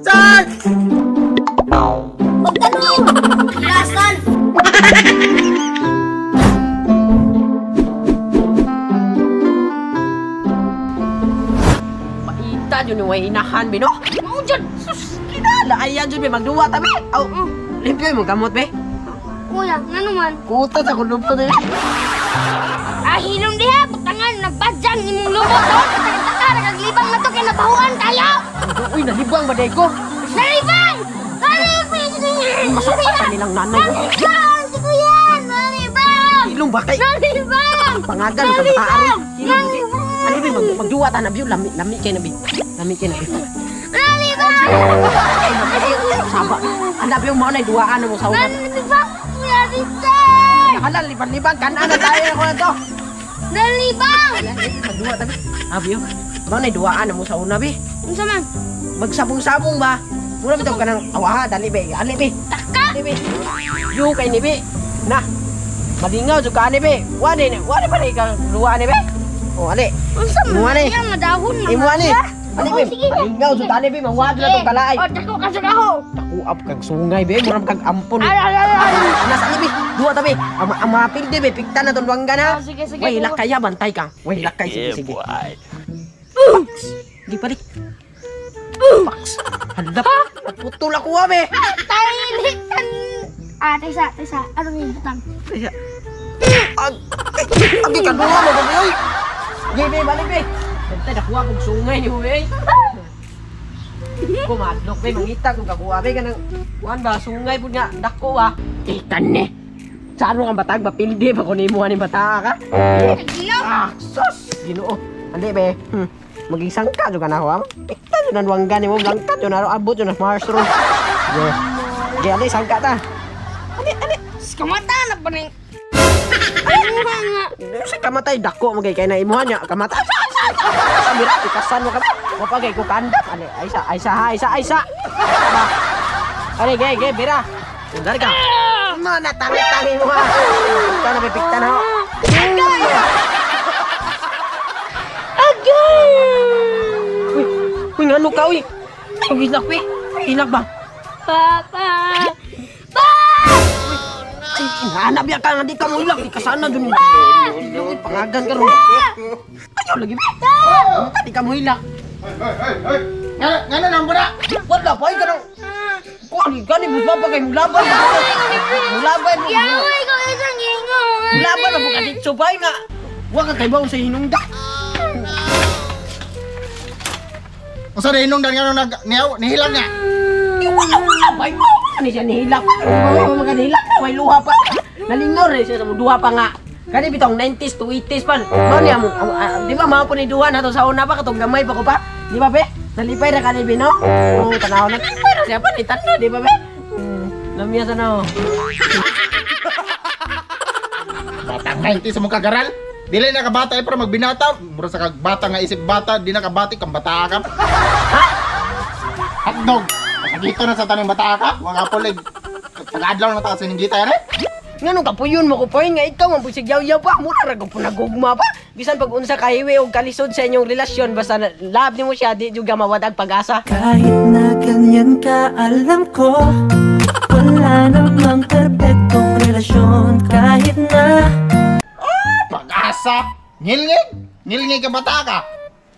Saan? Pagtanong! Lasal! Paita jud ni way inahan be no. Mao jud! Sus, kinala ayan jud be magduwa ta be. Aw, limpyo mo gamot be. Kuya, ngano man? Kuta sa kulubto be. Ah, hilom diha! Butangan, nagbadyang imong lubot! Oh, kataka, nakaglibang na to kay nabahuan tayo! Uy, nalibang ba day ko? Nalibang! Nalibang! Masakit sa nilang nanay. Nalibang! Si Kuya! Nalibang! Ilong ba kay Nalibang! pangagan ka Nalibang! bataan. Ano be magduwa ta na biyo lami lami kay na bi. Lami kay na bi. Nalibang! Saba. Anda biyo mao nay duwaan mo sa uban. Nalibang! Kuya Richard! Halal liban-liban kanan na tayo ako na to. Nalibang! Magduwa ta bi. Ah biyo. Mao nay duwaan mo sa una bi. Unsa man? Magsabong-sabong ba? Mura bitaw ka ng awaha, dali be, ali be. Taka! Ali be. Yu kay ni be. Na. Malingaw jud ka ani be. Wani ni, wani pa ni ka luwa ani be. Oh, ali. Unsa man? Imuha ni. Iya, madahon na Imuha ni. siya. Ali Oo, be. sige. Malingaw jud ani be, mangwad na tong kalaay. Oh, dako ka sa kaho. Dako up kag sungay be, mura kag ampon. Ay, ay, ay, ay. Anas ali be, duwa ta be. Ang ang mga pilde be, pikta na tong duwangga na. Ah, sige, sige. Way lakay ya, bantay ka. Way lakay, sige, sige. Di pa di. Pax. Hala, putol ako ah, be. Tailitan. Ah, taysa, taysa. Ano yung butang? Kaya, ag, ay, agi ka duha mo ba oy? Gi be, balik be. Bantay nakuha kog sungay ni be. Kumadlok be, mangita kung kakuha be kanang kuan ba sungay pud nga dako ah. Eh kani. Saan mo kang batag mapildi ba kun imo ani bata ka? Nagilom. Ah, sus, Ginoo. Andi be. Maging sangka jud ka na ho. Pikta jud na wangga nimo, blangka jud na abot jud na Mars ro. Ge. Ge ali sangka ta. Ali ali. Kamata na pa rin. Ay, nga nga. Sa kamatay dako mo kay kay na imuha niya kamatay. Sa mira ikasan mo ka. Wa pa kay ko kandam ali ay sa ay sa ay sa ay sa. Ali ge ge bira. Undar ka. Mana tangi-tangi mo ha. Pikta na pikta na ho. Agay! Agay! Uy, uy ngano ka uy? Ay hilak uy. Hilak ba? Papa! Pa! Ay, hinahanap ya ka nga di ka mo hilak. Di ka sana dun. Uy, pangagan ka ron. Ayaw lagi. Di ka mo hilak. Hoy, hoy, hoy. Ngano, ngano nang bura? Wala pa, ay ka nang... Kuan, gani mo pa kay mulaban. Mulaban mo. Yaway ko isang ingon! Mulaban mo ka dito pa nga. Wa ka kay baon sa hinungda. Unsa rin hinungdan ngano nag niyaw nihilang niya? Di wala wala pa wala ni siya nihilak. Wala mga nihilak na way luha pa. Nalingaw rin siya sa duha pa nga. Kani bitong 90s to 80s pa. Mao niya mo, di ba mao po ni duha nato sa una pa katong gamay pa ko pa. Di ba be? Nalipay ra kani be no? Oo, tanaw na lipay ra siya pa ni tatlo, di ba be? Lamya sa nao. Batang 90 sa mong kagaral. Dili na ka bata eh, pero magbinata. Mura sa kag bata nga isip bata, di na ka bati kang bata ka. Ha? Hotdog. Dito na sa tanong bata ka. Wa ka pulig. Pag-adlaw na ta sa siningita eh. Ngano ka puyon mo ko poy nga ikaw man pusig yaw-yaw pa mura ra ko nagugma pa. Bisan pag unsa kahiwi og kalisod sa inyong relasyon basta love nimo siya di jud ka mawadag pag-asa. Kahit na ganyan ka, alam ko wala namang perpektong relasyon. Kahit na Pag-asa. Ngilngig. Ngilngig ka bata ka.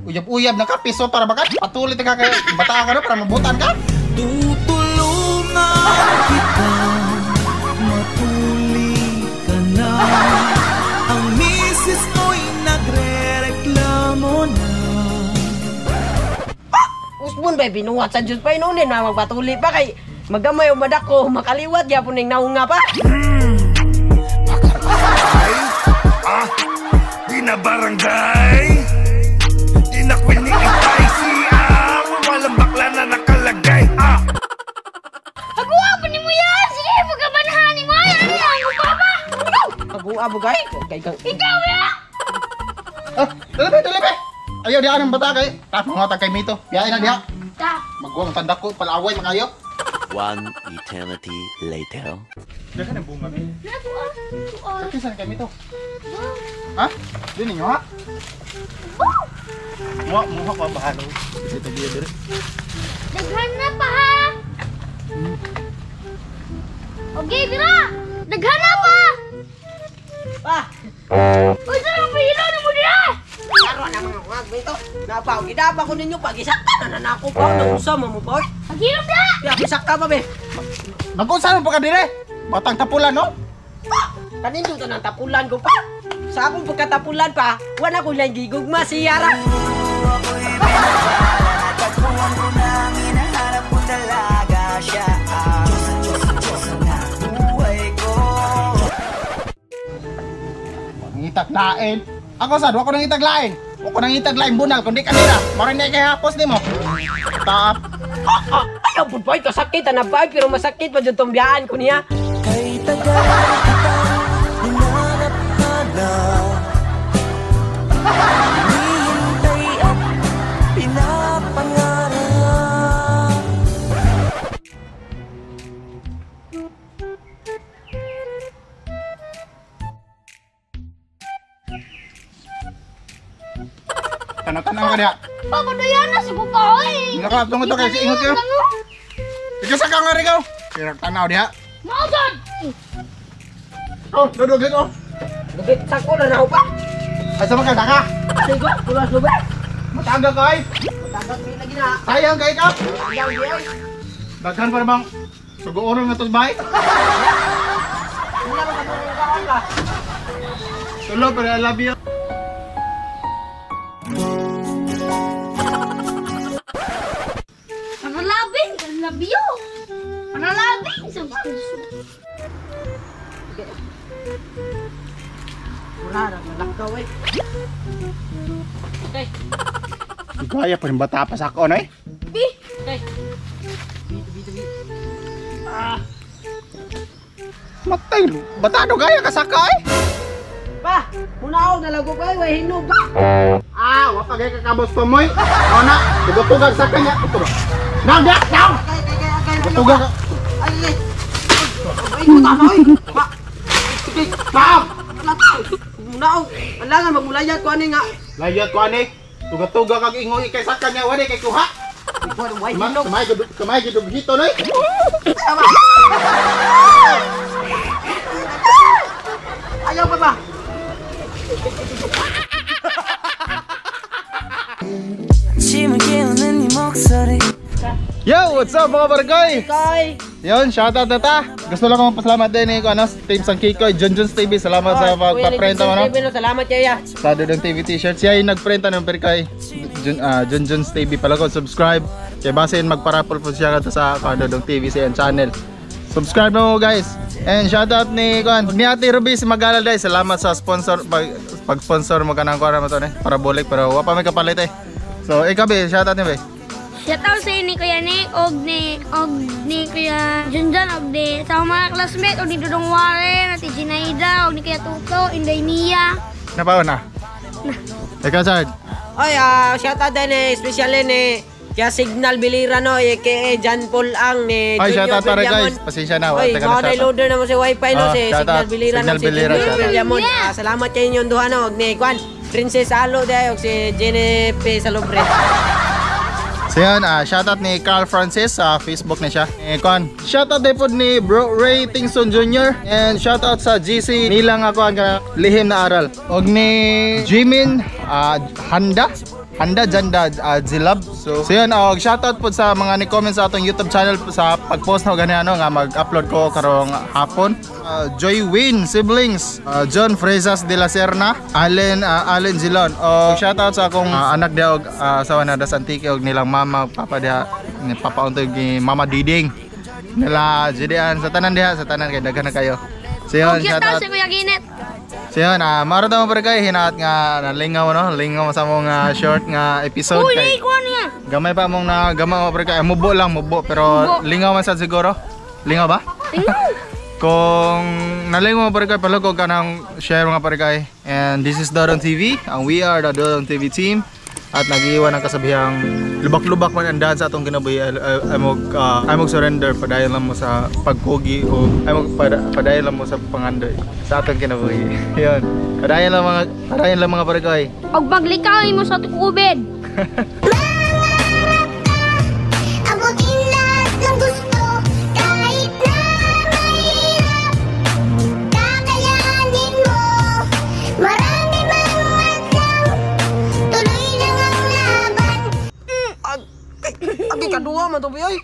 Uyab-uyab na ka piso para baka patuloy ka kay bata ka no para mabutan ka. tutulungan kita, matuli ka na. Ang misis mo'y nagre-reklamo na. Usbon ba binuhat sa Dios pa inunin na magpatuli pa kay magamay o madako makaliwat gyapon ning naunga pa. Ah, di na barangay, di na kwil ni Itay siya. Walang bakla na nakalagay. Ah! Pag-uwa pa ni mo yan! Sige, pagkabanahan ni mo! Ay, ano yan? Ang papa! Paguha mo kay kay kang Ikaw ya! Ah, dali be, dali be. Ayaw diha ng bata kay. Ta mga kay mito. Biyahe na diha. Ta! Magwang tanda ko palaway makayo. One eternity later. Daghan ang bunga ni. Tuwa. Kisan kami to. Ha? Di ninyo ha? Muha muha ko bahalo. Dito biya dire. Daghan na pa ha. Okay, bira. Daghan na pa. Pa! Uy, saan ang pahilo na mo diha? Karon na mga wag dito. Napaw, gidapa ko ninyo pag isakta na nanako pa. Nausa mo mo pa. Oy. Paghilom diha. Kaya isakta pa be. Nag-unsa man pa ka dire? Batang tapulan no? Pa! Kanindo to ng tapulan ko pa. Sa akong pagkatapulan pa, wala ko lang gigugma si Yara. Natagpuan ko na ang hinahanap kong dalaga. Siya ang Diyos, Diyos, Diyos na buhay ko. Ngitag lain. Ako sad, wa ko nang itag lain. Wa ko nang itag lain bunal kundi kanira. Mao ni kay hapos nimo. Taap. Ah, ayaw po ba? Kasakit na ba? Pero masakit pa dyan tong biyaan ko niya. Kay tagal kitang hinanap-hanap, hinihintay at pinapangarap. Tanaw-tanaw ka diha. Papadaya na si Papa, oy. Nakatungod to kay si ingot yo. Ikaw sa ka nga ikaw. Pero tanaw diha. Mao jud. Oh, dudog ko. Lugit sa ko na na pa. Asa man ka daka? Sigo, pulas lube. Mataga ka ay. Matagal mi lagi na. Sayang kay ka. Ayaw diyan. Daghan pa bang suguonon nga tos bahay. Wala man ka mong ka. Tulo pero I love you. Panalabing, labiyo. Panalabing sa Wala na, malakaw eh. Okay, Gaya pa rin bata pa sa ako noy. Bi. Okay. Bi, bi, bi. Matay, bata do gaya ka saka eh. Pa, munaog na lago pa, way hinog pa. Ah, wa pa gay ka kabos pa moy. O na, tugag-tugag sa kanya. Ito ba? Now, now, now. Ay, ay, ay, ay, ay, Tugag. Ay, ay. Ay, buta na, oy. Pa, sige, Maaf. lakaw. Munaog. Alangan magmulayat ko ani nga. Layat ko ani. Tugag-tugag kag ingoy kay sa kanya wala kay kuha. Way hinog. Kamay gud kamay gud hito noy. Ayaw pa ba? 아침을 깨우는 네 목소리. Yo, what's up mga barangay? Kay. Yun, shoutout na ta. Gusto lang akong magpasalamat din eh, ano, Team Sangkikoy, Junjun's TV. Salamat sa pagpaprenta mo, no? Salamat kaya. Sa Dodong TV t-shirt. Siya yung nagprenta ng pero kay Junjun's TV pala ko. Subscribe. Kaya basin magparapol po siya kato sa Dodong TV sa iyang channel. Subscribe na mo guys. And shoutout ni kuan ni Ate Ruby si Magalal day. Salamat sa sponsor pag-sponsor mo kanang kuan mo to ne. Parabolic pero wa pa may kapalit eh. So ikaw be, shoutout ni be. Shout out sa ni Kuya Nick og ni Kuya Junjun og ni sa mga classmate og ni Dudong Warren, Ate Ginaida, og ni Kuya Tuto, Inday Mia. Napaon na. Ikaw Chard. Oy, shout out din eh, especially ni Kaya Signal Bilira no, aka John Paul Ang ni Ay, Junior shout out pare Villamon. guys. Pasensya na. Oy, Teka na, mga shout out. loader na mo si Wi-Fi no, Ah, si shout Signal out. Bilira Signal no, si Bilira, Junior shout out. Villamon. Yeah. Salamat kay inyong duha no, og ni Kwan Princess Alo day og si Jenny P. Salobre. So yun, shoutout ni Carl Francis sa Facebook na siya. Eh, kon, shoutout din po ni Bro Ray Tingson Jr. And shoutout sa GC nilang ako ang lihim na aral. Og ni Jimin Handa. Handa Janda Zilab. So yun, og shoutout po sa mga ni-comment sa atong YouTube channel sa pag-post na gani ano nga mag-upload ko karong hapon. Joy Win siblings, John Fresas de la Serna, Allen Allen Zilon. Og shoutout sa akong anak dia og asawa na das Antique og nilang mama ug papa dia ni Papa Untoy ni Mama Diding. Nila JDan sa tanan diha sa tanan kay daghan na kayo. So yun, Og shout out shoutout. sa Kuya Ginet. So yun, maro ta mo pre kay hinaot nga nalingaw no, lingaw sa mong short nga episode Uy, kay ko niya. gamay pa mong na gamay mo pre kay mubo lang mubo pero Mubo. lingaw man sad siguro. Lingaw ba? Lingaw. Kung nalingaw mo pre kay palugog ka ng share mga pre kay. And this is Dodong TV and we are the Dodong TV team. At nag-iwan ang kasabihang lubak-lubak man ang daan sa atong kinabuhi ay mog surrender, padayon lang mo sa pagkugi o ay mog padayon lang mo sa pangandoy sa atong kinabuhi. Yun. Padayon lang, mga parikoy. Og maglikaw mo sa tukubid. Abutin lahat ng gusto kahit na mahirap. Kakayanin mo. Marami mang hadlang, tuloy lang ang laban. Agi kaduha man to, oy.